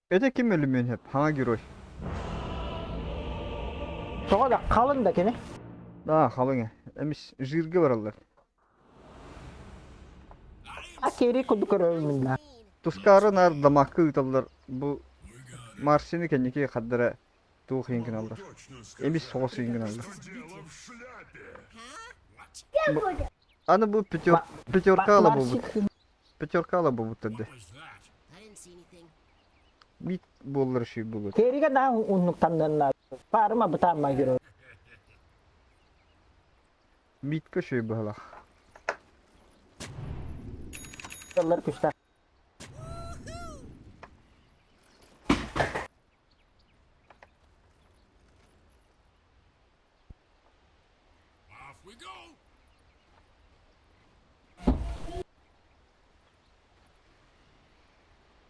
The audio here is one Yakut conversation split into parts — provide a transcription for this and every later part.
Это ким өлүмүөн сөп? Хаҥа герой. Тоҕо да халыҥ да кини. Да, халыҥ ээ. Эмис жиргэ бараллар. А кери курдук көрөрүм да. Тускаары наар дамакка ыыталлар. Бу Марсины кэнники хардара туох иһин гыналлар. Эмис соҕус иһин гыналлар. Аны бу пятерка ала буолбут. Пятерка ала буолбуттар дии. Мит буоллар үчүгэй буолуо. Теригэ да уннуктанныанна. Парыма бытаамма герой. Митка үчүгэй быһалаах. Тыллар күстэх.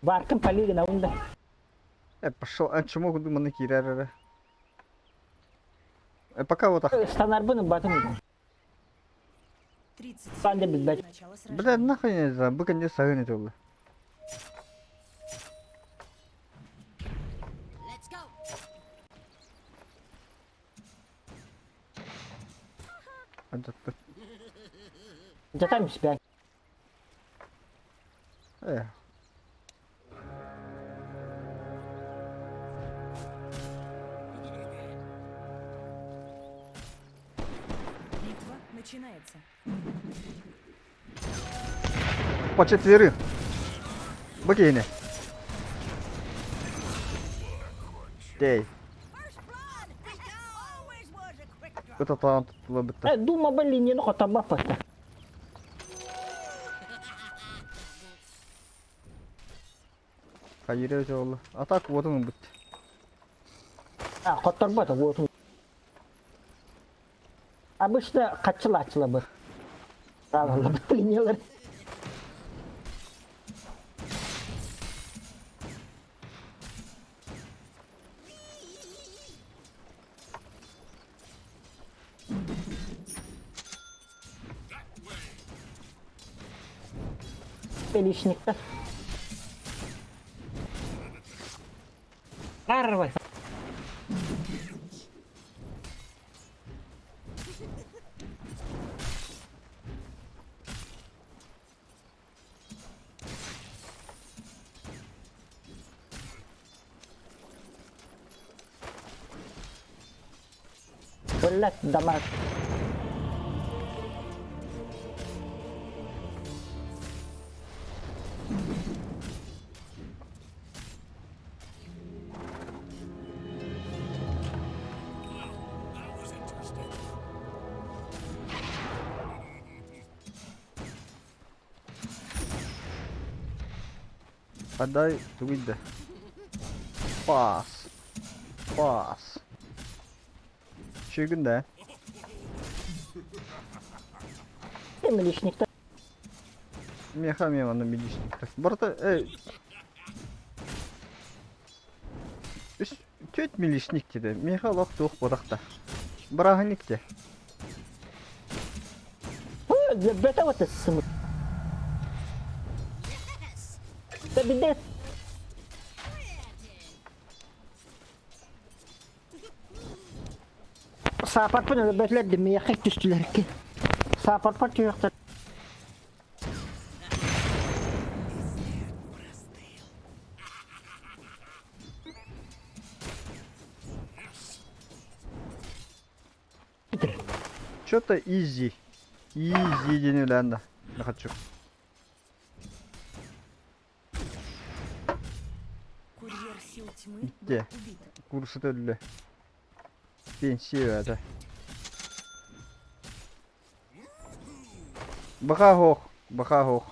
Баркын Полигин аунда. Э, пошел, а чему курдук манна киирэр эрэ? Э, пока вот так. Станарбын ылбатым. 30 Панда секунд билбэт. до начала Бля, сражения. нахуй не знаю, бу кэннэ саһын этэ Алдьаттым. Жатам испээн. Э. Битва начинается. По четверым. Бу киһини. Дэй. Ытатаан туттула бытта. Э, дума бы линияны хотоммаппыта. Хайыры өтө Атак уотун ылбыт. А, хотторбот уотун. Обычно хаччылааччылабыт. Правилабыт линиялар. Пелишниктер. Арвай. Блять, дамаг. Отдай тугуйда. Пас. Пас. Үчүгүн да. Милишниктер. Меха мен аны милишниктер. Барыта э Үс түөрт милишник диде. Меха олох туох буолахта. Бырааһынньык дии. Бөтө вот сымыт. Да билбэт. Саапарпын өлбөтүлэр димиэхэ түстүлэр ки. Саапарпар түһүөхтэр. Что-то изи. Изи диэн үлээн да. Не хочу. Курьер сил тьмы был Где? убит. Курсы өллө. Пенсия это. Баха хоох. Баха хоох.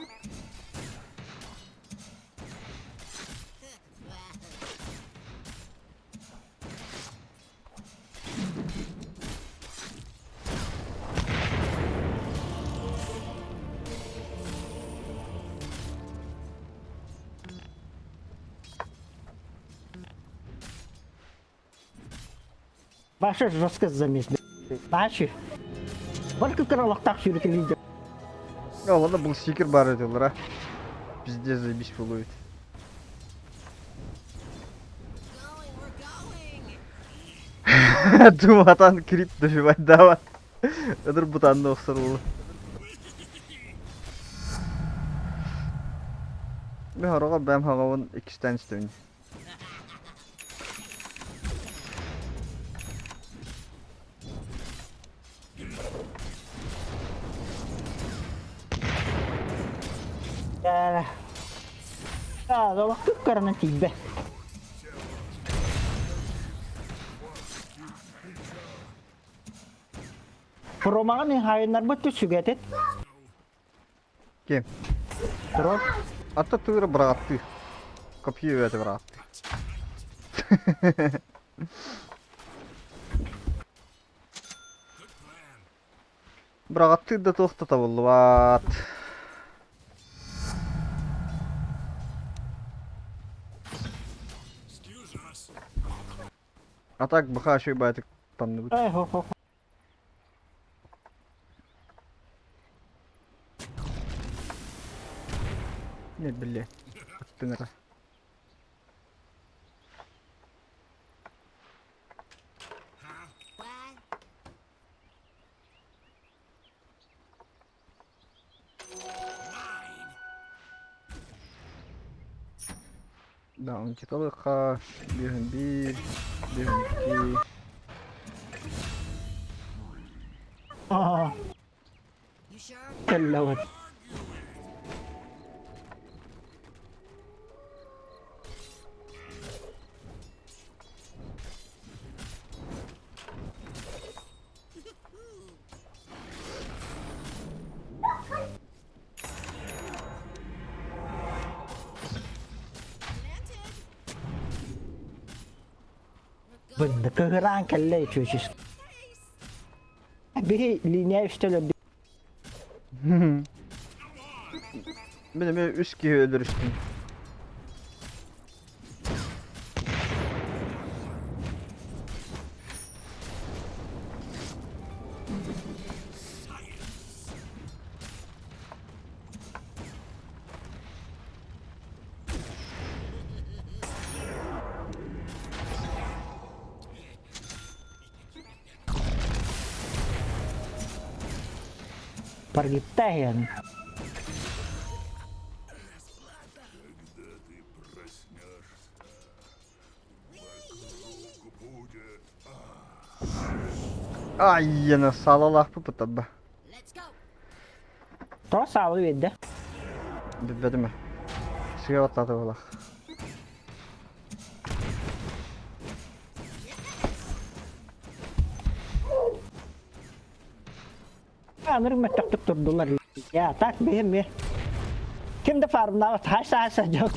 Баша жестко замес. Бачи. Только крылохтах сүүрүтүлүйдэ. Ладно, был стикер бар этилер, а. Пиздец, заебись будет. Думатан кирип доживайдаабат. Ыдыр бутанны охсор уолу. Мен хороҕор бэйэм хаҕабын иккистээн истэбин. Олох кып-кыранан тиийбэт. Ромаҕа мин хаайыннарбыт сүгэтит. Ким? Трон. Атта тыыра бырааттыы. Копье үөтэ бырааттыы. Быраҕаттыыр да туох да табыллыбат. А так быха үчүгэй баайытык танныбыт. Эй, хо хо. Не били. Аттыҥара. Да, онтикалыахха биэһин биир, биэһин икки. Аа, кэллэҕит. Бында кыһыраан кэллэ үчүөчүс. Биһи линия үстөлөрдү. Мин эмиэ үс киһи өлөрүстүм. Паргитта иһэн. Айына салалаахпыт бутарда. Тоҕо саалы биэрдэ? Билбэтим ээ. Сыа баттаата буолах. Анырык мөттөхтүк турдулар. Я так биһим ми. Ким да фармнаабат хайса хайса дьон.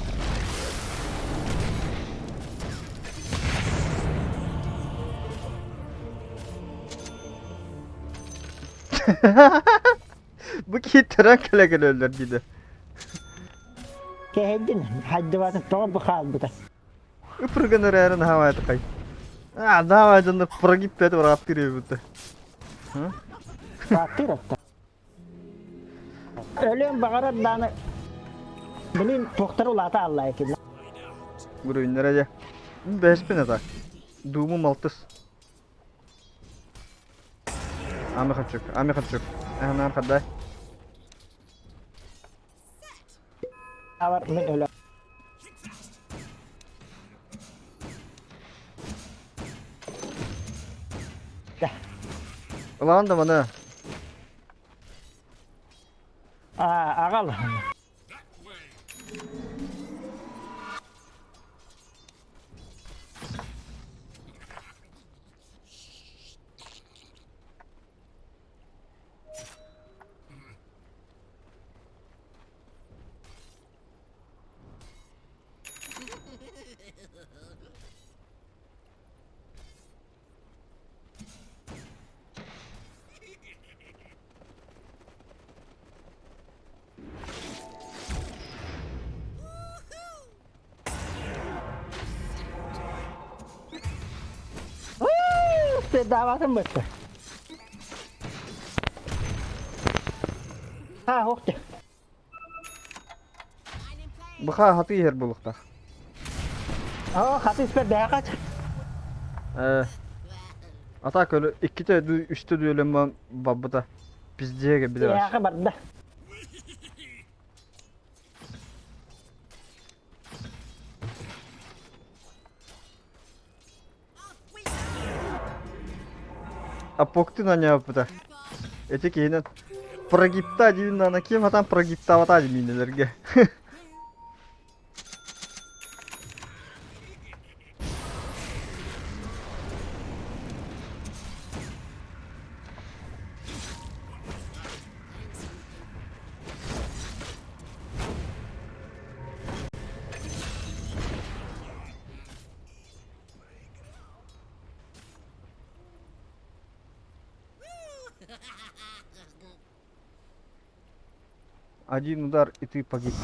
Бу киһи төрөөн кэлэ-кэлэ өллөр диде. Кэһэйдин, хайдыбатын тоҕо бу хаалбыта. Ыпырган эрээри наһаа тахай. А, давай дьонно прогиб пять бырааттыыр эбит. Бааттыыр атта. Өлүөн баҕарар дааны блин туохтары улаата аллаа этилэр. Гуруйнара дьэ. Бэспин ата. Дуумум алтыс. Ами хачык, ами хачык. Анаан хаддай. Авар мин өлө. Ылаан да маны. Аа, аҕал. Дааватын бытты. А, ух ты. Быха хаты иһэр буолуохтаах. Оо, хаты испэр бэҕэт. Э. Атака өлө иккитэ дуу, үстэ дуу өлөн баран барбыта. Пиздеге билэр. Тиһэҕэ барда. Апоктын анньаабыта. Эти киһинэн прогибта диин ана ким хатан прогибтаабата димиинэлэргэ. Один удар, и ты погиб.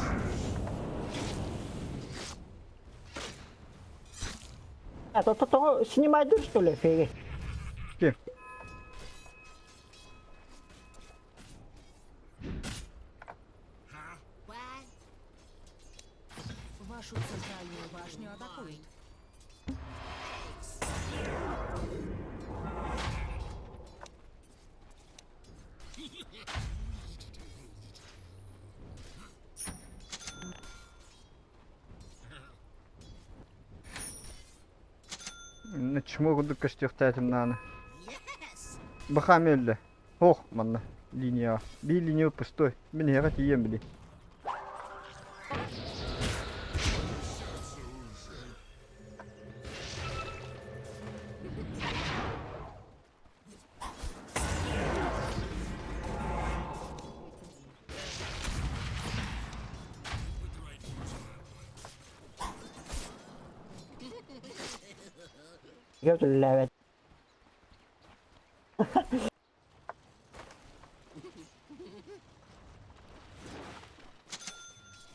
А то то снимайдыр что ли феги? Ким? Вашу центральную башню атакуют. Чмо курдук көстүөхтээтим нааны. Бахами өллө. Ох, манна линия. Биир линия пустой. Мин эһиэхэ тиийэн били. Үлэлээбэт.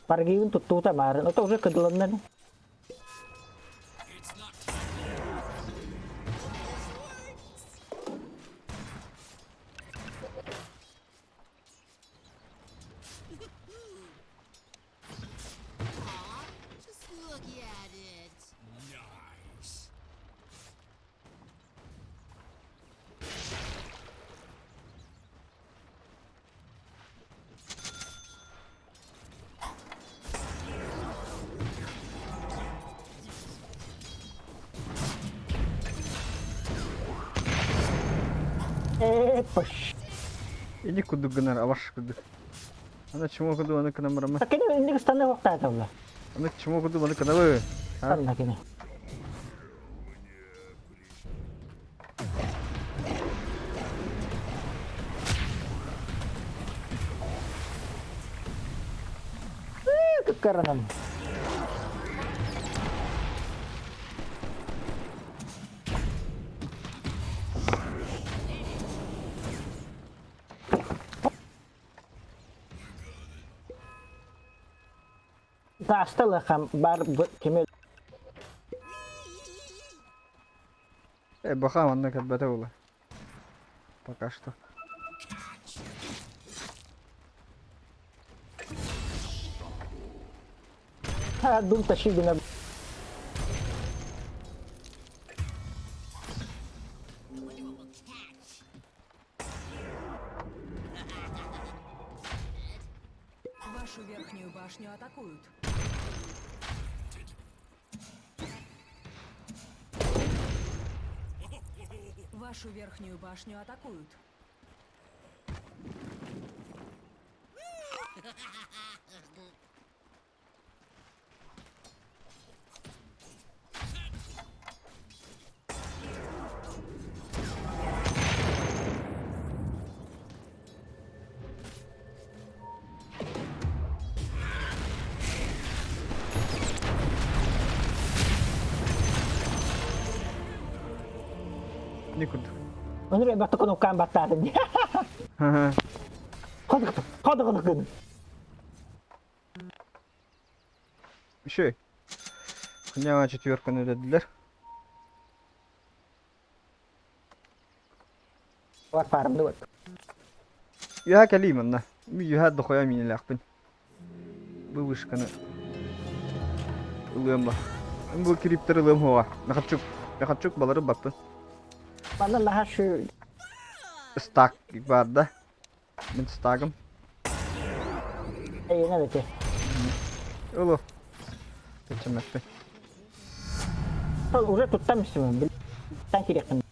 Паргиын туттуута маарын. Ото уже кыдыланнар. Ээ, пш. Ини курдук гынар, аваш курдук. Аны чмо курдук аны кынан барама. Кини инник станы хоқтааталла. Аны чмо курдук аны кынабы. А? Станна кини. Кыккаранан. Таасталахам бар кими Э, баха манна кэлбэтэ буолла. Пока что. дум тащи гына Вашу верхнюю башню атакуют. Вашу верхнюю башню атакуют. Не курдук. Onu баттыкын уккаан баттаатын. Ходық ходық гын. Еще. Хуняға четверканы өтеділер. Бар парымды бар. Юха кэлиим манна. Юха дохуя миинэлээхпин. Бу вышканы ылыам ба. Бу кириптер ылыам хуоҕа. Мехачук. Мехачук балары баппын. Манна наһаа шу Стак баар да. Мин стагым. Эйиэнэ эбити. Ылы. Кэчэмэппин. Ол уже туттам истим. Тан кириэххин.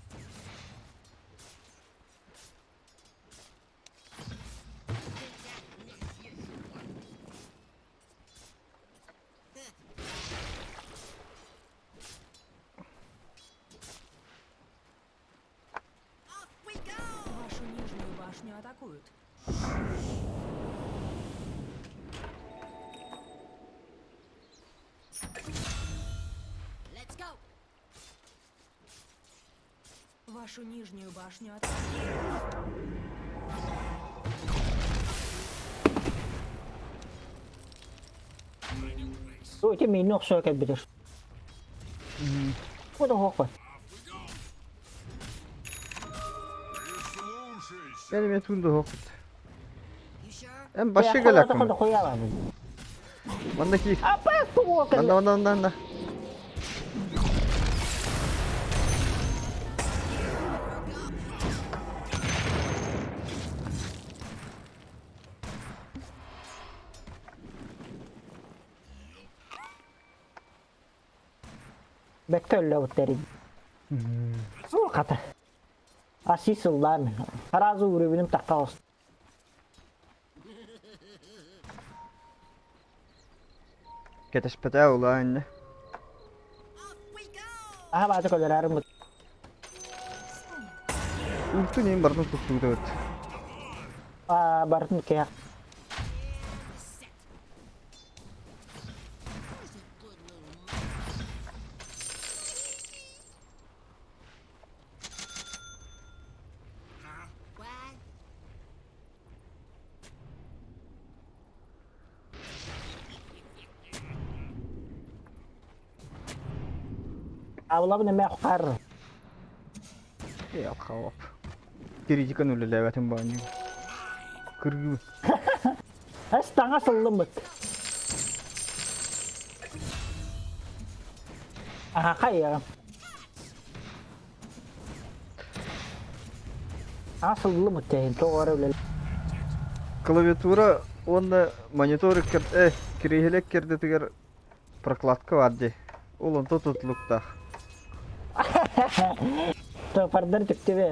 Вашу нижнюю башню атакуют. Вашу нижнюю башню атакуют. Бу ити миини охсо кэлбитэ. Бу да оһох Benim etun da hokut. Эн башшы кэлэккин. Манна киир. Манна манна манна манна. Бэккэ өллөбүттэрин. Суох хата. Аси сыллаан. Сразу уровенем тахха Кэтэспэтээ улаа иннэ. Аха баата көлөрөөрүм Ултун иин бардын туттубут. Бартын кээх. Абылабын эмэ хар. Э алхавап. Критикан үлэлээбэтин баанньыга. Кыргыы. Эс таҥас ыллыммыт. Аха хайыаҕым. Таҥас ыллыммыт тэһин тоҕо эрэ үлэл. Клавиатура уонна монитор э кириэһилэ кэрдэтигэр прокладка баар дии. Ол онто тутулуктаах. Топардар түктүбэ.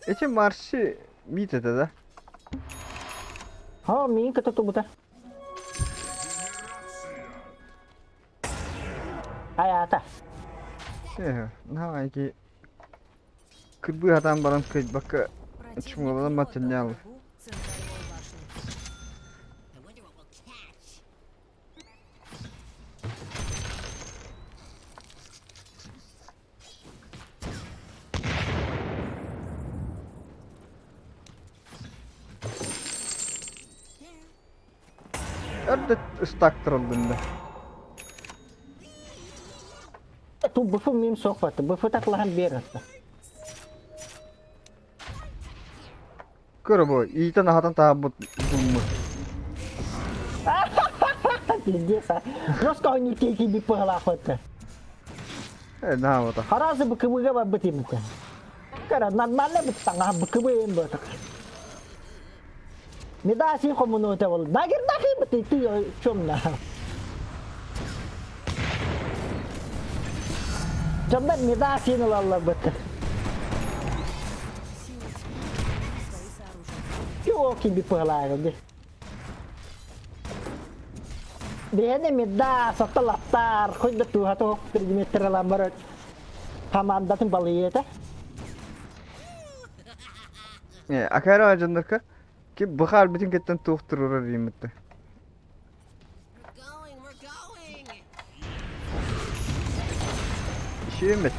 Эти марши мит это, да? О, миин кытта тубута. Айаата. Э, на эти кырбыы хатаан баран кыйбакка Противник чумгаланан не отдал матынньаал. врагу центральную башню. Өрдө ыстаактарыллын да. Ту быфы мим суох бата. Быфы таклаһан биэр атта. Көрө бу, иитэн аһатан таһаабыт булмут. Пиздец, а. Носка не кейки би пыгалаах бата. Э, наабата. Харазы быкыбыга барбыт имите. Кара нормально бит таңа быкыбы эм бата. Медаси хомуну те бол. Нагер нахи бит ты чем на. Дьоннор медасин ылаллар бит. Силы тьмы возвели свои сооружения. Йоки би пыгалаах ди. Бэйэни медас, отталаттар, хоть да туха туох предметтер ылан барар. Командатын балыйыта. Э, акара дьоннорго ки быхаар бүтүн кеттен туох турурар дииммитте. Ишиэммит.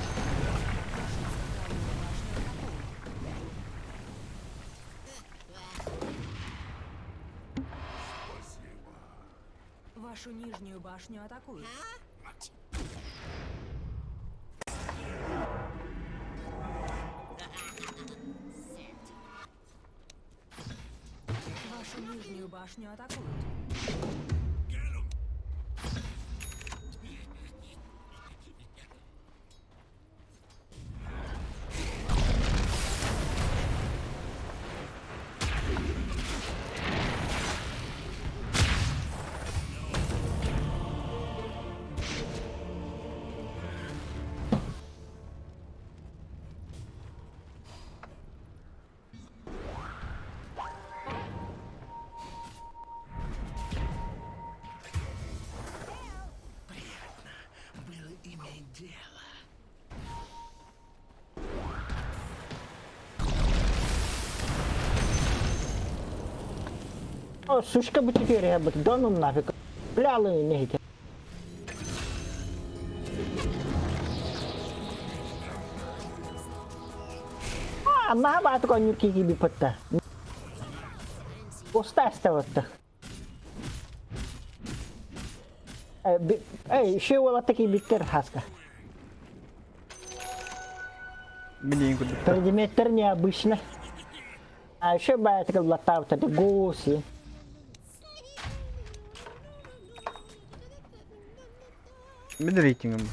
Вашу нижнюю башню атакуют. Вашу нижнюю башню атакуют. Было иметь дело. О, сушка бу теперь бут, да ну нафиг. Блялы не хите. А, наһаа баатык оонньуур киһи киирбиппит Уста эстебытта. Эй, еще уолатта киирбиттэр хаска. Билиин курдуктар. Предметтер необычно. А еще баатык ыллаттаабыта гуси. Мин рейтингим.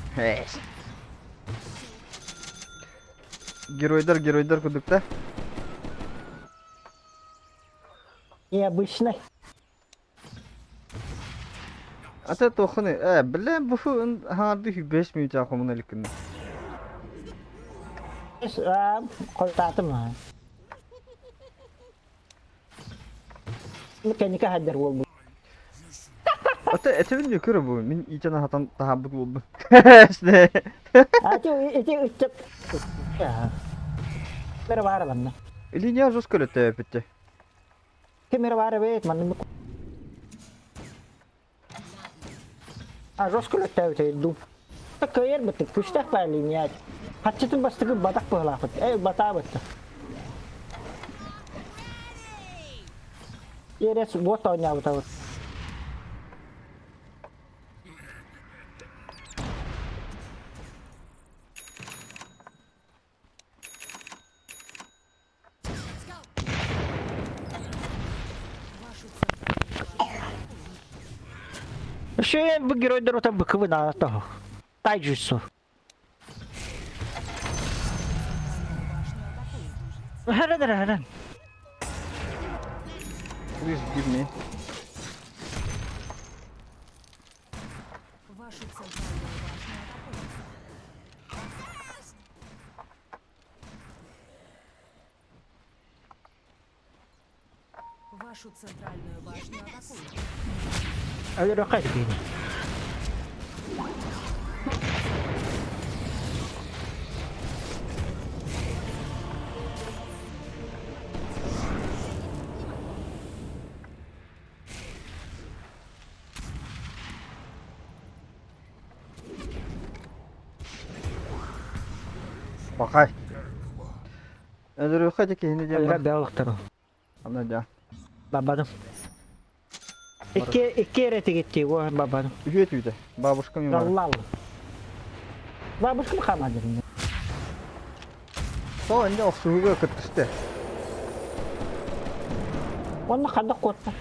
Геройдар геройдар курдук да. Необычно. Ата туоххуну ээ бля бу хаҥардыы 5 мүнүүтэ хомуна иликкин. Хойутаатым. Кэнники хаддар буолбут. Ата этэбин нүкүрэ бу мин иитэн аһатан таһаарбыт буолбун. Ати ити ыччат Кемер баар манна. Линия жестко өтөпүттэ. Кемер баар эбит манна. А жестко өтөбүт ду. Кыайар быттык күштээх баар линия. Хаччытын бастыкы батак быһылаахпыт. Эй батаабыт. Ерес вот оонньообута. Вашу центральную башню атакуют. Еще бу геройдар ота быкыбы наана того. Тайджутсу. Центральную башню атакуют. Харан харан. Please give me. Вашу центральную башню атакуют. Вашу центральную башню атакуют. Өлөрө кайдыгын. Бакай. Өлөрүөххэ дьэ киһини диэн Өлөрө бар. бэолохтору. Ана дьа. Бабадым. Икки икки эрэ тигитти го бабадым. Үһүө түүтэ. Бабушка мимо. Аллал. Бабушкам хамадым. Сол инде охсуһуга кыттысты. Онно хадах куотта.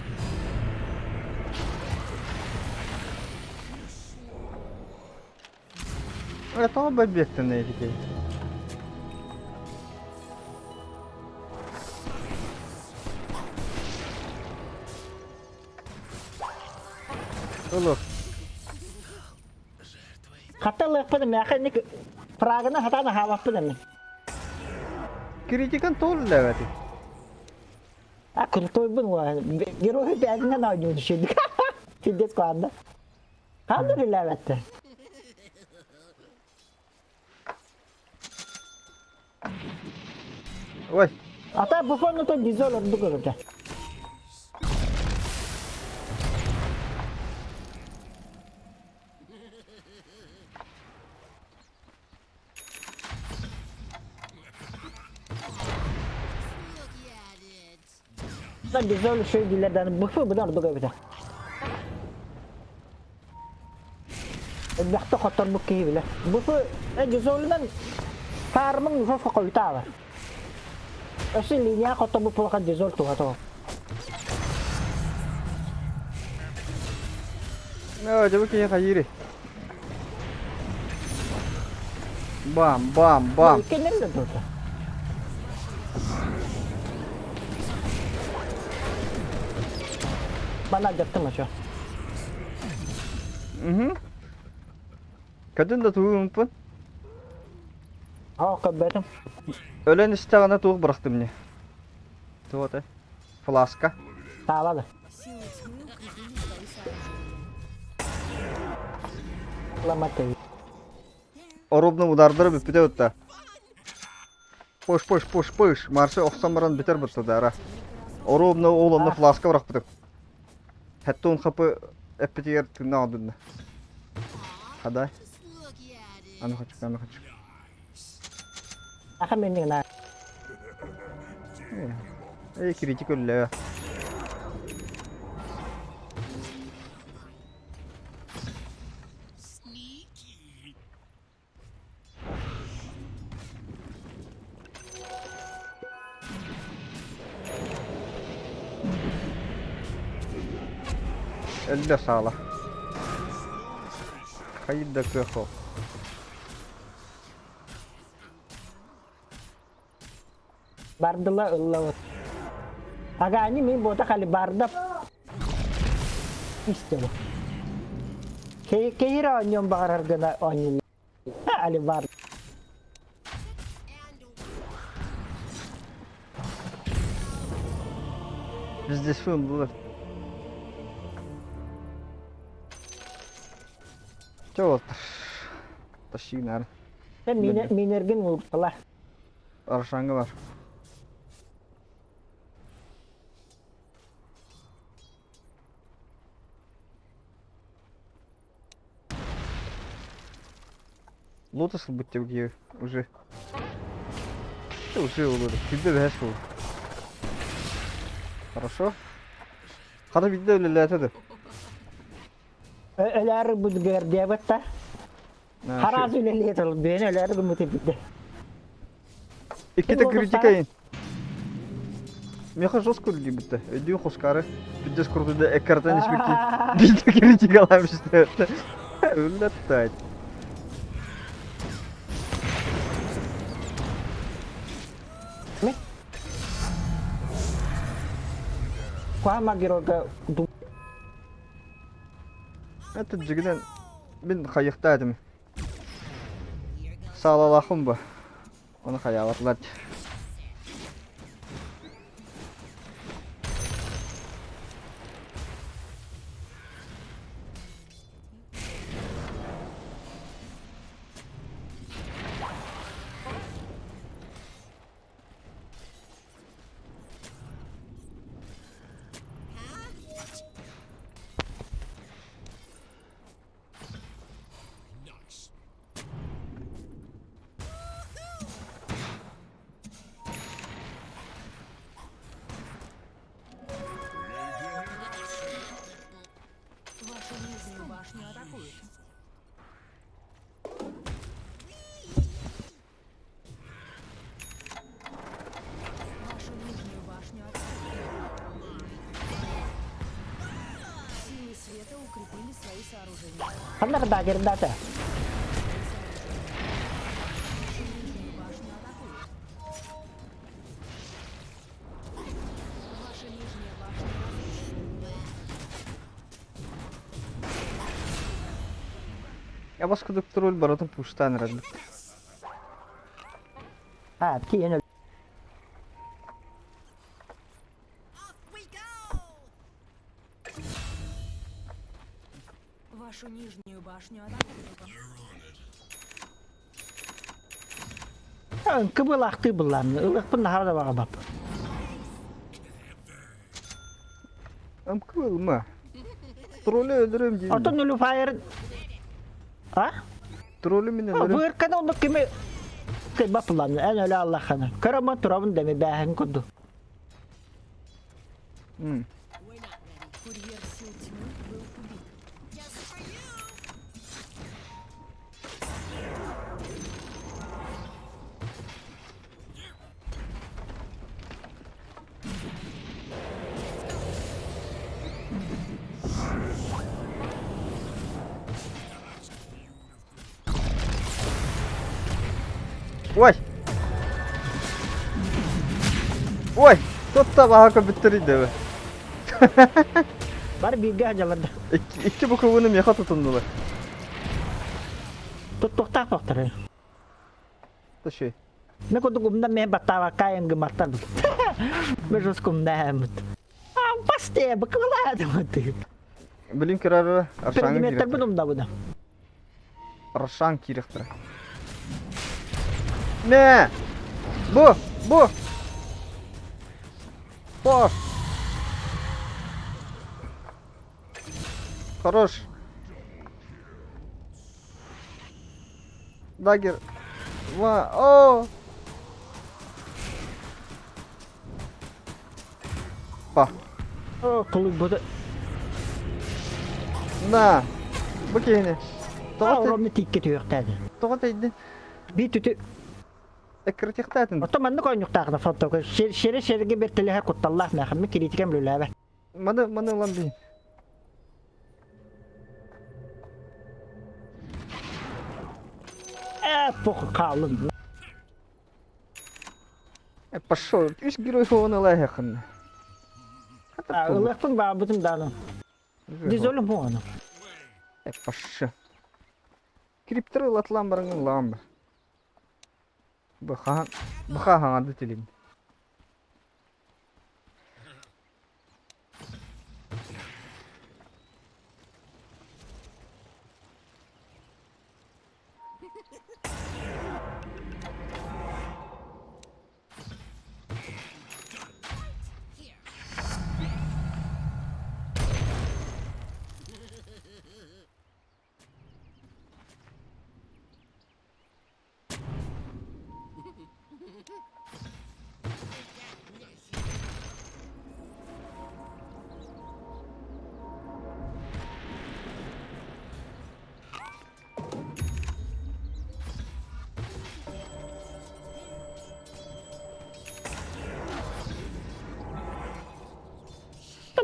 Э, тоҕо бэрбиэттэн эти Олох. Хата лыахпын мээхэ ник Праганы хатаана хаалаппын эми. Критикан тоҕо үлэлээбэтий? А крутойбун герой бэйэтинэн оонньуу түшүдүк. Пиздец куанда. Ханна үлэлээбэттэр. Ой, Ата бу фону дизель ордук көрөтө. Дизель шөй дилерден бу бу ордук эбитэ. Элбэхтэ хотторбут киһи билэр. Бу дизолунан фармын жестко хойутаабар. Өссө линия хотторбут буолаха дизоль туһата. Нөө, дьэ бу киһи хайыырый? Бам, бам, бам. Иккеннер да тута. Бана дьаттым очо. Угу. Кадын да тугу гыммыппын? Аа, көрбөтүм. Өлөн истэҕинэ туох бырахтым ини? Туох этэй? Фласка. Таалады. Силы тьмы укрепили свои сооружения. Ламаты. Оробно удардара бүппүтэ бутта. Пыш пыш пыш пыш. Маршы охсон баран бүтэр бутта дара. Оробно ол онно фласка бырахпытым. Хэттон хапы эппитигэр тыыннаах одунна. Хадай. Аны хочу, аны хочу. Аха мен на. Эй, критик өллө. Өллө саала. Хайыр да кыах суох. Бардыла ыллабыт. Агани мин бота хали барда истево. Кehir оонньуон баҕарар гына оонньууллар. Али бар. Вездесущ булар. Чэ уолаттар. Тащи наар. Минерген улуттала. Аршанга бар. Лотос ылбыт диэбит уже. Уже ылыр. Күндэ бэһэс буолуо. Хорошо. Хата биирдэ үлэлээтэ да. Өлөр будгер диэбэттэр. Хараас үлэлиэ тыл бэйэн өлөр гыммыт эбит. Иккитэ критикайын. Меха жестко үлэлиибит да. Өйдүүн хускары. Пиздец курдук да эккартан испикки. Биирдэ критикалаам истэ. Үллэттать. Ми? Куама геройга Это дьигинэн мин хайыхтаа этим. Саалалаахпын ба. Ону хайаабатылар. Вашу нижнюю башню атакуют. Вашу нижнюю башню атакуют. Силы света укрепили свои сооружения. Ханна дагердата. Вашу нижнюю башню атакуют. Ваша нижняя башня разрушена. Я бас кудук тролль барытын пуштан эрэлбит. А, тиийэн Вашу нижнюю башню атакуют. Кыбылаахтыы былаан, ылыахпын наһаа да баҕабап. Мкы ылма. Троллю өлөрөм диибин. Оттон Нулюфайр... А? Троллю мин өлөрөм. Быырканы оннук кими кыйбат планы, эн өлө аллаханы. Көрөмөн турабын деми бээһин курдук. Курьер сил тьмы был убит. Ой, тотта баһа көбүттэр идэбэ. Бар бииргэ сылдьаллар да. Икки, икки буковыны меха тутуннулар. Туттуохтаах бохтары. Таши. Мен курдук умна мен баттаабакка гымматтар. Мен жестко умнаамыт. Басте, быкылаадым. Билин көрөр Аршаҥҥа Предметтер умнабына. Аршан киириэхтэрэ. Мэ! Бу! Бу! Бош! Хорош! Дагер! Ва! О! Па. О, кулуйбута. На! Бу киһини. Тоҕо Оромну тииккэ түһүөхтээдин. Тоҕо тэйдин? Биир түтү Эккирэтиэхтээтин. Оттон маннык оонньуктаахына фронтовка сири сиргэ бэртэлэһэ кутталлаах мээхэммит критикам үлэлээбэт. Маны маны ылан бии. Э, пох хаалын. Э, пошел. Үс герой хоҕун ылаһыаххын. Ылыахпын баабытым дааны. Дизолум хуону. Э, пошел. Криптеры ылатлаан бараҥын ылаан ба. Быхахан быха хаҥарды тилин.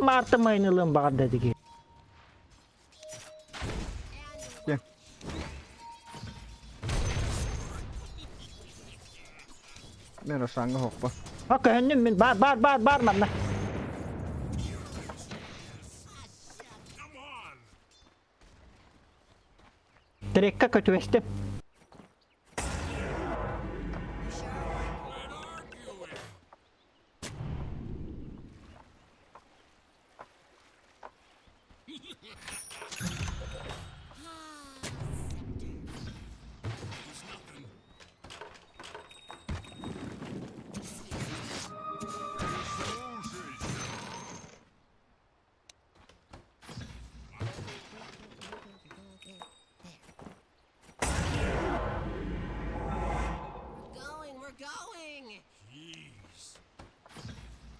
Марта майнылыын баҕарда диги. Мен Рошаҥҥа оһохпо. Ha көһүннүм мин бар бар бар бар манна. Трекка көтүөстүм. Going, we're going.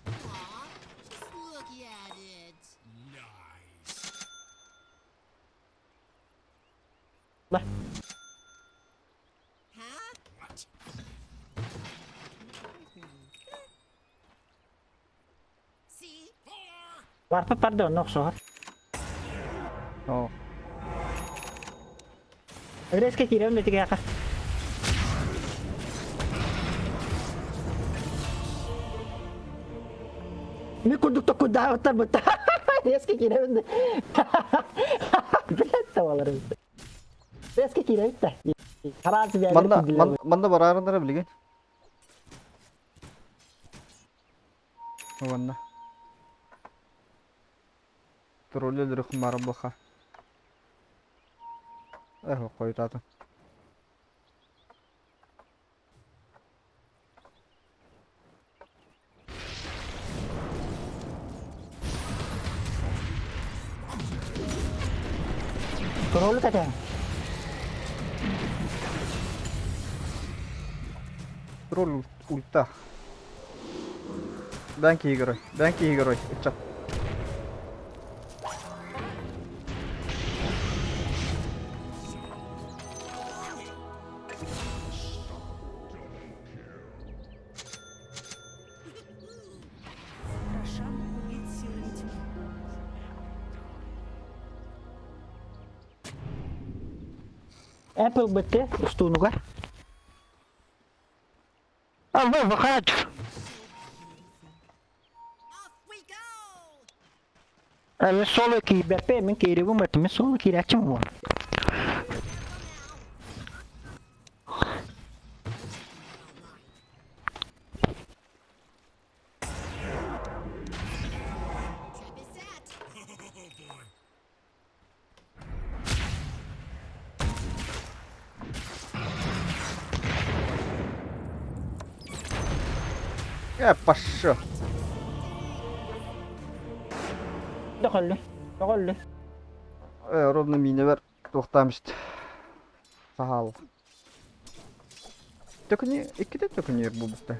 Aw, just look at it. Lah. Huh? See? Варпа пардон, охсоһор. Оо. Резко киирэн этигээхэ. Ми курдук токудаабыттар бытта. Резко киирэн. Блядь, таваларым. Резко киирэн да. Хараас Манна манна бараарыннара билигин. Уонна. Тролль өлөрөхүн баара буолха. Эх, хойутаатым. Тролль катя. Тролль ульта. Бэн киһи герой. Бэн киһи герой. Ыччат. Рошан убит силами тьмы. Apple бытты устунугар. Алло, выход. Мин соло киирбэппин, мин киирибин баттым, мин соло киирээччим буол. Э, пошел. Доҕоллу, доҕоллу. Э, ровно миневер туохтаамыст. Сахал. Төкүнү иккитэ төкүнүйэр буолбута.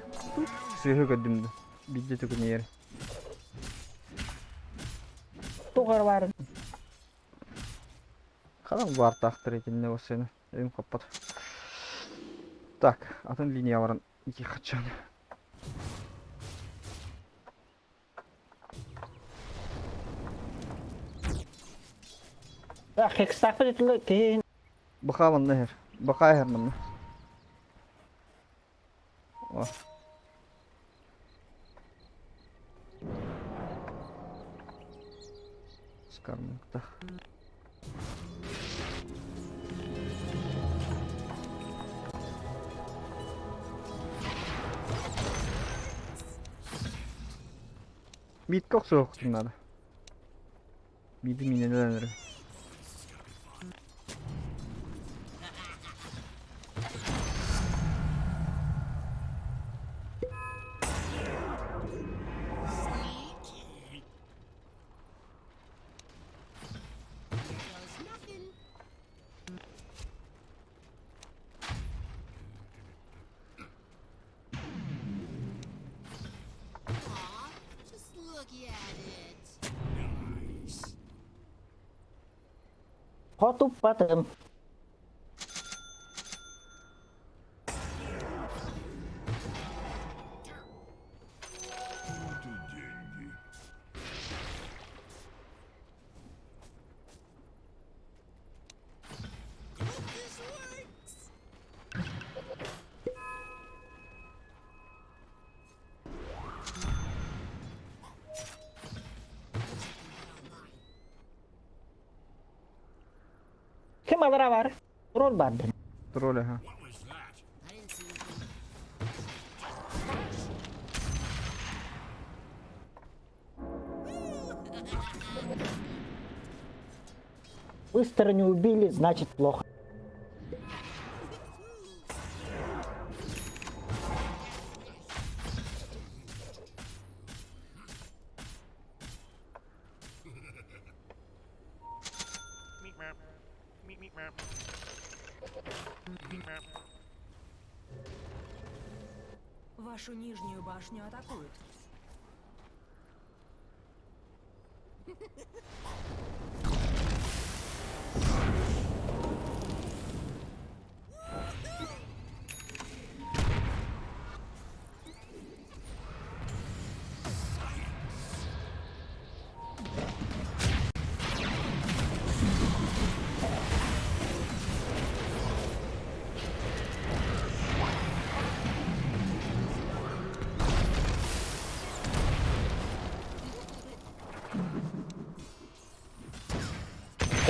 Сыыһы көрдүм да. Биирдэ төкүнүйэр. Туох эрэ баарын. Хадан баартаахтар итиннэ осыны. Өйүм хаппат. Так, атын линия баран ехачан. Хекстаахпыт итилэ киһи Баха манна иһэр. Баха иһэр манна. О. Скармыкта. Митка охсуоххутун наада. Миди миненен эрэ. Just look at it. хотуппатым. This works. Ким алара бар? Роль бардын. Тролль, ага. I didn't see anything. Быстро не убили, значит плохо. Meep meep. Meep meep meep. Meep meep. Вашу нижнюю башню атакуют.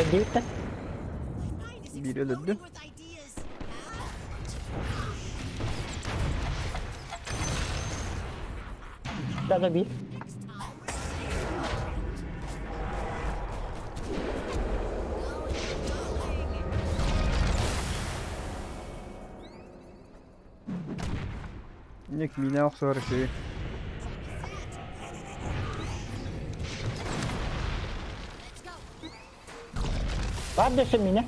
Эдиттэ. My mind is Биир өлөрдүм. exploding with ideas. Даже бир. Next time we're safe. Going, going. Ник миинэ охсор үчүгэй. Let's go. Бар дөсө мине.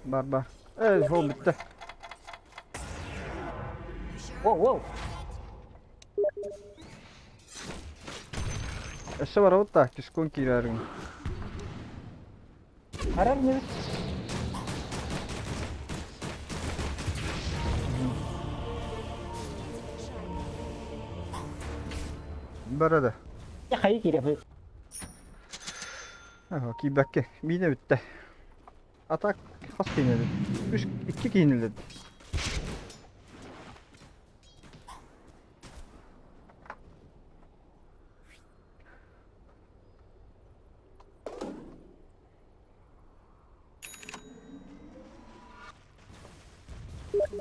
Бар бар. Ээ, ол бүттэ. Воу, воу. Өссө барабыт да, түскүн киирээриҥ. Арар не? Бара да. Хайы киирэ. Аха, киирбэккэ. Миинэ бүттэ. А так хас киинэлит? Үс икки киинэлит.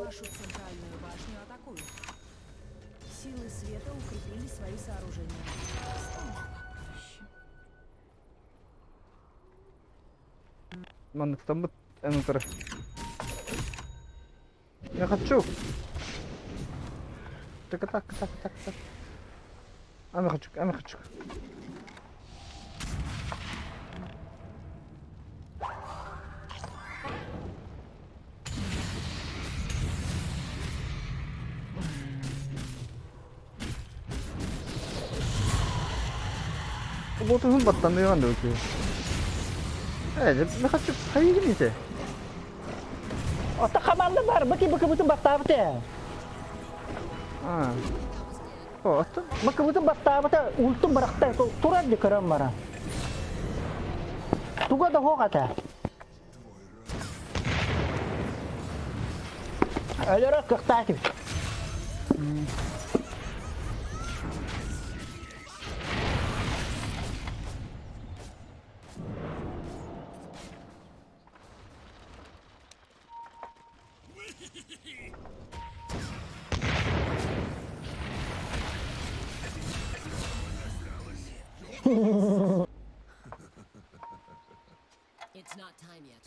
Вашу центральную башню атакуют. Силы света укрепили свои сооружения. Манныктаммыт эн утары. Я хочу. Так, так, так, так, так. Ами хочу, ами хочу. Ботуһун баттаныаҕын да үчүгэй. Ээ, дьэ, мехаччы хайыгын ити? Ота хамаанда бар, быки быкыбытын баттаабыта. Аа. О, оттон Быкыбытын баттаабыта, ультун бырахта, турар ди көрөн баран. Туга да хоох этэ. Өлөрө кыахтаах этибит. It's not time yet.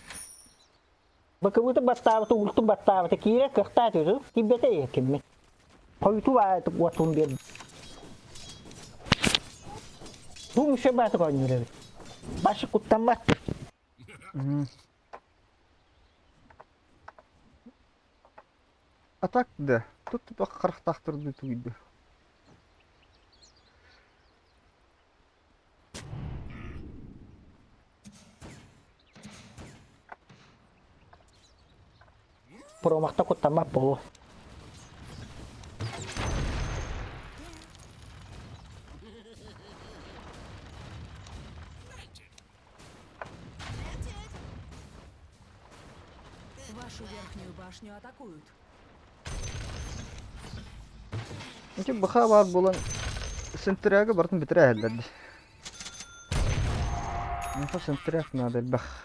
Бакыбыты баттаабыта, ультун баттаабыта, киирэр кыахтаах этибит, киирбэтэ киммит. Хойутуу аайы уотун биэрдэ. Бу муша баатык оонньуур эбит. Башы куттаммат. А так да, тут тупо харахтаахтар тугуйду. Промахта куттаммат буолуо. Вашу верхнюю башню атакуют. Ити баха баар буолан сентэрээгэ барытын бүтэрэ иһэллэр дии. Миэхэ сентэрээк наада элбэх.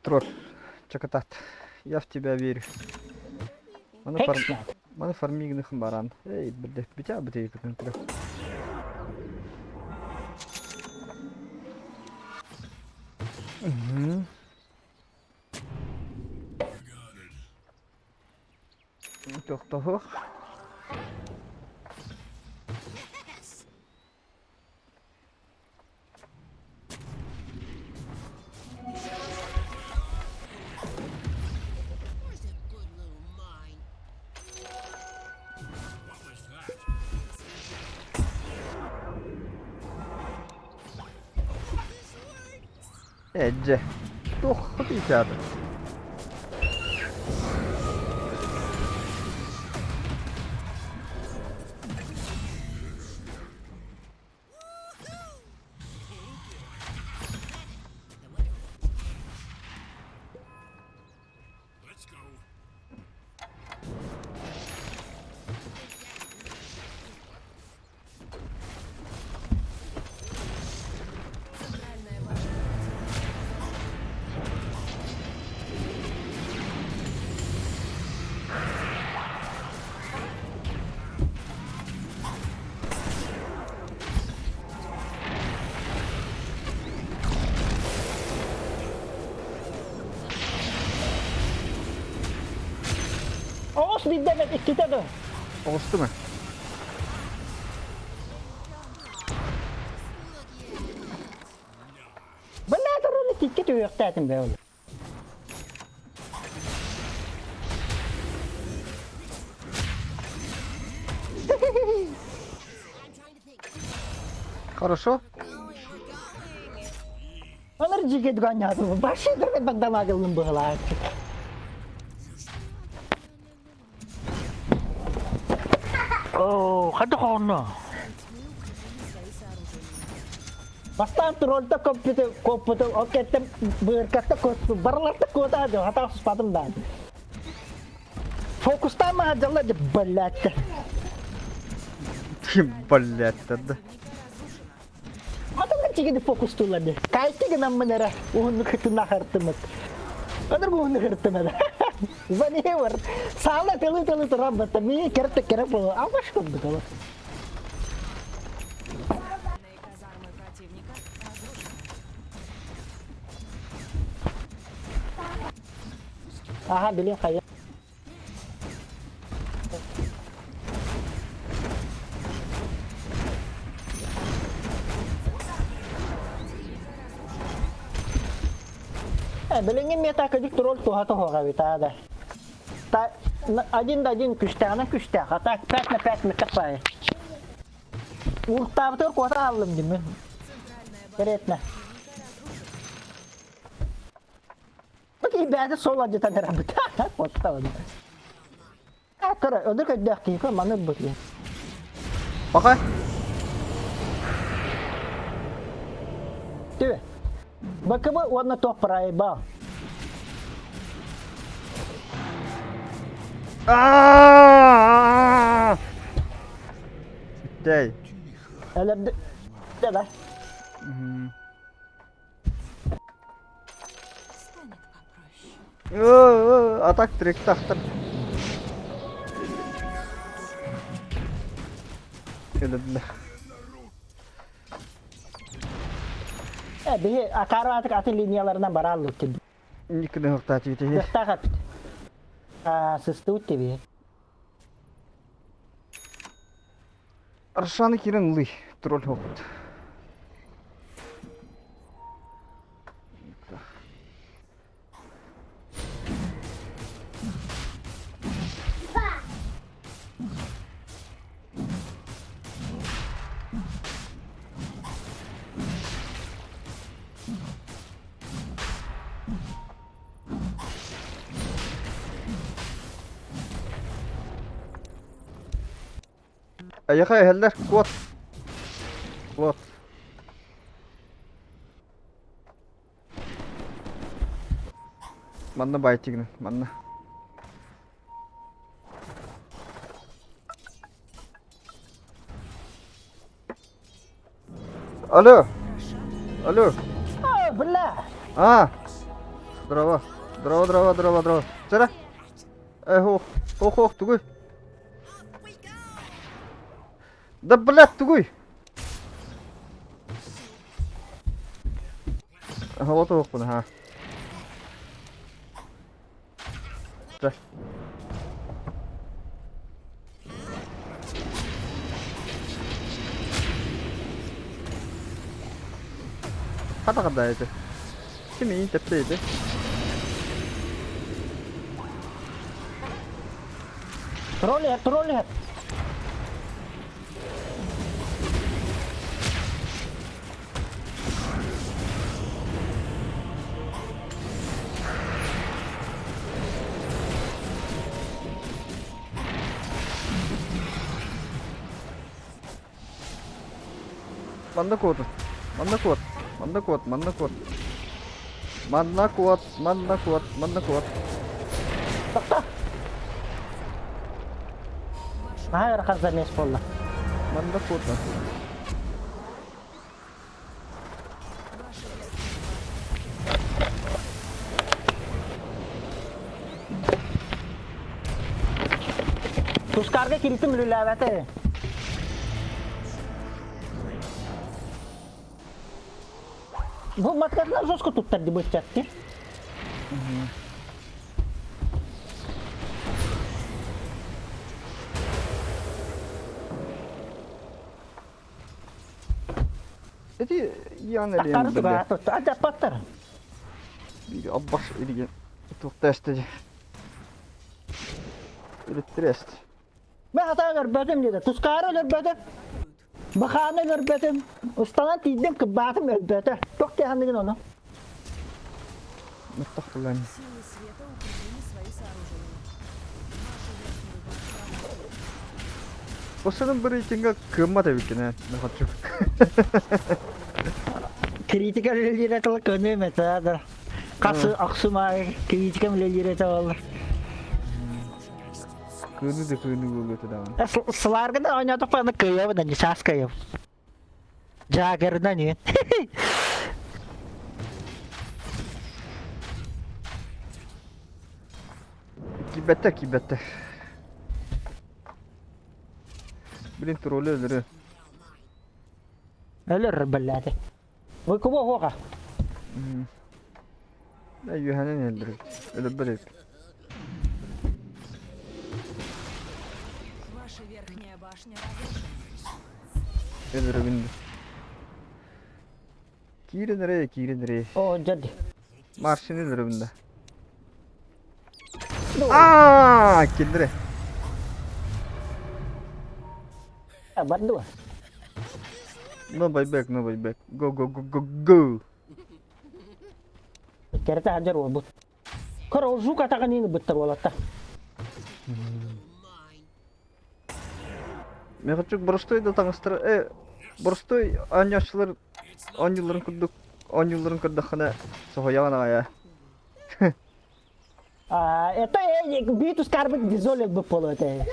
Тролль, чакатат, я в тебя верю. Маны фар... Маны фармигных баран. Эй, блядь, битя битя күтүн Угу. Тохтоһуох. Where's a good little mine? Эдьэ, туох тиийтээтэ? Центральная башня противника Оҕус биирдэ эмэ иккитэ да. Оҕустум ээ. Бэлээ туран икки түһүөхтээтим бээ ол. I'm trying to think. Хорошо. Олор дьигэ дьуганньаатым. Баши дырбет багдамаагыллым быһылааччы. Оо, хата хоонно. Тьмы укрепили свои сооружения. Бастаан тролльта компьютер компьютер ол кэттэн быыркатта куоту барыларта куотаа дьон хата охсуспатым даан. Фокустаан дьалла дьэ блядь. Блядь, да. Противника разрушена. Хата Кайтигини фокустуулар дии. Кайтигин эрэ уһуннук хытынахартымыт. Өнөр уһуннук хыртымыт. Заневр. Саала тылы-тылы туран батта. Мии керте керек болу. Алмаш курдук олор. Казармы противника разрушены. Ага, билин хайа. Билиҥҥи метакадик тролль туһата суох эбит аада. Та один да один күстээҕинэн күстээх, а так 5 на 5 мөттөх баайы. Уртаабытыгар куота хааллым диммин. Вероятно. Бэйэтэ суол алдьатан эрэрбит. Куоттаҕын. Кыра, өдө көрдөөх киһи маны ылбыт диэн. Пока. Түбэ. БКБ уонна туох проебал. А-а-а! Дэй. Өлөрдү. Да. Станет попроще. Атак тректахтар. Өлөрдү. Э, биһи акаары атык атын линияларынан барааллык тиби. Никыны хохтаачы бити. Кыахтаах эпит. Аа, сыстыбыт тиби. Аршаны кирен ылый, тролль хоппут. Эйиэхэ иһэллэр, куот. Куот. Манна байтигин, манна. Алло. Алло. А, бля! А. Здорово. Здорово, здорово, здорово, здорово. Сара. Э, ох, ох, ох, тугуй. Да, блядь, тугуй. Вот охпун, ха. Чэ. Хата хата ити. Кими тэптэ ити. Тролли, тролли. Манна куотун. Манна куот. Манна куот. Манна куот. Манна куот. Манна куот. Манна куот. Тохто. Наһаа ыарахан замес буолла. Манна куот. Тускарга киритим үлэлээбэтэ. Бу маткатынан жестко туттар ди быччатты. Эти ян элиэн били. Адаппаттар. Биир аббаш илигин туохтаасты Үлүттүрээст. Мен хатаан өлбөтүм диэтэ. Тускаары өлөрбөтүм. Бахааны өлөрбөтүм. Устанан тиийдим, кыбаатым өлбөтө. Туох диэханныгын ону? Мыттах булан. Силы света укрепили свои сооружения. Вашу верхнюю башню Осының бір рейтинга кыммат эбиккин ээ, мехатчук. Критика үлэлиирэ тыл көнүөм этэ да. Хас ахсым аайы критикам үлэлиирэ этэ буоллар. Кыыны да кыыны буолуо этэ даҕаны. Сылаарга да оонньоотохпо аны кыайабын аны саас кыайабын. Джаггерынан үөн. Киирбэттэр, киирбэттэр. Блин, троллю өлөрү. Өлөр бэллээтэ. Выкуба уоҕа. Үөһэнэн өлдөрү. Өлөрбөр эбит. Ваша верхняя башня разрушена. Өлөрөбүн. Киирин эрэ, киирин эрэ. О, дьэ. Маршины өлөрөбүн да. Аа, киллэре. Бар дуо? No buyback, no buyback. Go, go, go, go, go. Кэрэтэ сылдьар уолбут. Көр, ол жук атаҕын иин ылбыттар уолаттар. Мехачук боростой да таҥастара боростой оонньооччулар оонньуулларын курдук оонньуулларын көрдөххүнэ соһуйаҕын аҕай А, это биир тускарбыт дизоль ылбыт буолуо этэ.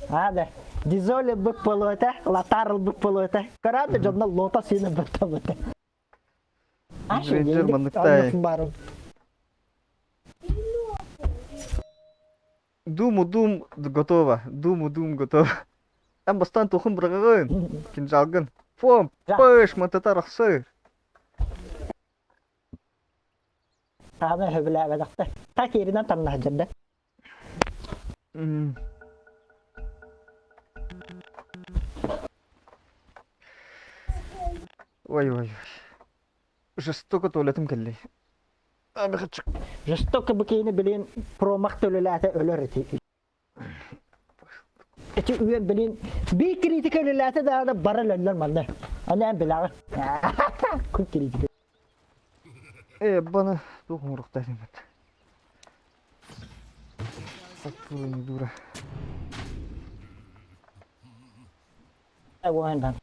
А, да. Дизоль ылбыт буолуо этэ, латар ылбыт буолуо этэ. Көрөөт да дьонно лота сиин ылбыт буолуо этэ. Рейнджер манныктаай. Барым. Думу дум готово. Думу дум готово. Эн бастаан тухун быраҕаҕын. Кинжалгын. Фом, пыш, мантата арахсыр. Хаана сөбүлээбэтэхтэр. Так иэринэн тамнаһа дьэрдэ. Ой, ой, ой. Жестоко туалетым кэллэй. Жестоко быкейни билин промах төлөлээтэ өлөр эти. Эти үйэн билин би критика өлөлээтэ даҕаны бара өлөллөр манна. Аны эн билэҕин. Күн критика. Э, бана туох оҥоруохтаах эбит. Саппылыны дура. Уонна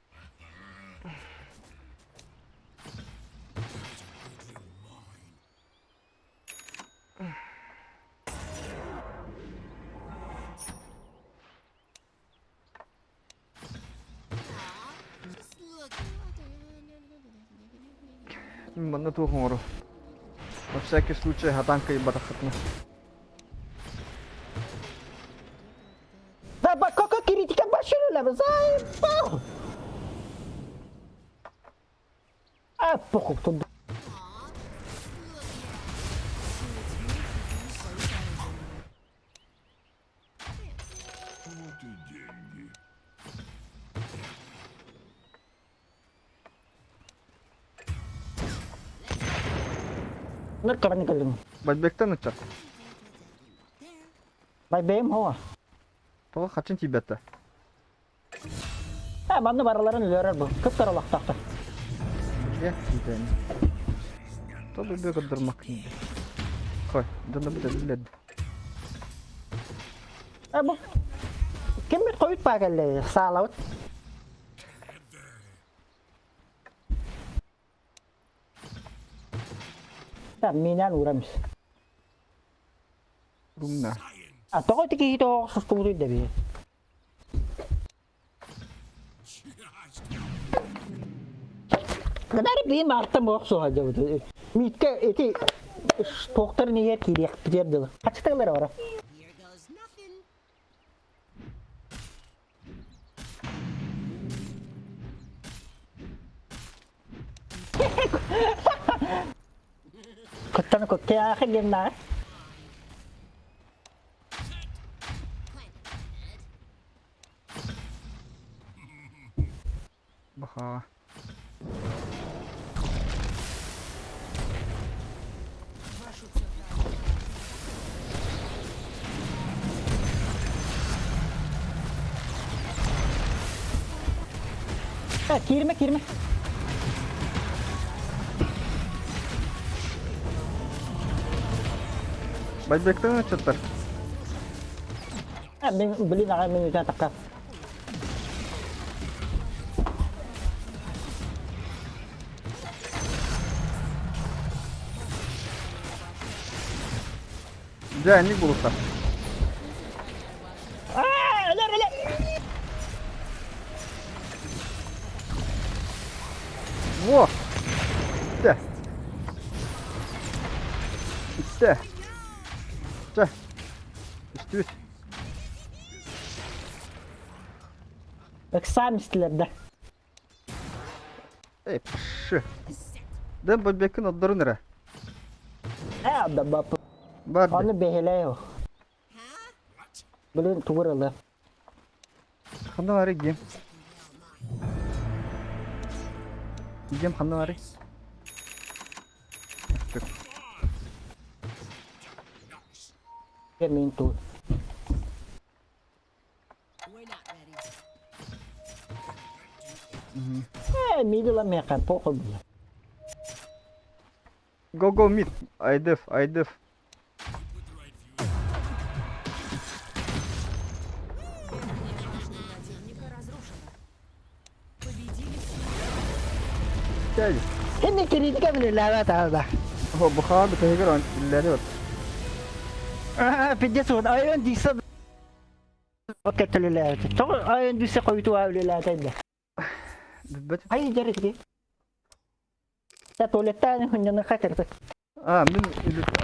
Манна туох оҥору? На всякий случай хатан кыйбатаххытына. Да, какая критика башырылар, заебал! А, похуй, тут. Вот и деньги. Ну, көрөн кэллим. Байбектен ыччат. Байбейм хоа. Тоҕо хачын тиийбэттэ? Э, манна барыларын өлөрөр бу. Кып-кыра олохтоохтор. Дьэ, тиийдэ. Тобу бе көрдөрмөк. Хой, дьоно бүтэллэр. Э, бу киммит хойут баа кэллэ, саалабыт. Минään uuramис. Румна. А тоҕо ити киһи тоҕо сустубутуй да бии. Кадары биир маартан буох суоха дьабыт. Мииккэ ити туохтарын иһэр киириэхпитигэр дылы. Хачытыгалар бара. Here goes nothing. Куттаны куттаахы геннаа. Баха. Вашу центральную Э, киирмэ, киирмэ. Байбектен ыччаттар. Э, мин блин аҕай мин үтэн такка. Дьэ, инник булуктар. Аа, өлөр, өлөр. Бүттэ. Чэ. Үстүбүт. Ыксаан истилэр да. Эй, пшы. Дэн бэккин отдорун эрэ. Ээ, да бап. Бар. Аны бэһэлэй о. Блин, тугуралы. Ханна бары гем? Гем ханна бары? Мин тут. Ээ, мидила меха, похуй было. Go go mid. I def, I def. Противника разрушена. Победили Кэл. Хинни киритика билэлээбэт аада. О, бухаа бүтэһигэр үллэри бат. Аа, пиздец вот, айон диса Окей, Тоҕо айон диса хойутуа үлэлээтэй да. Бүппэт. Ай, дьэрики. Та туалеттаан хунньаны хатырды. А, мин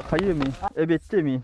хайы мин, эбиэттиэ мин.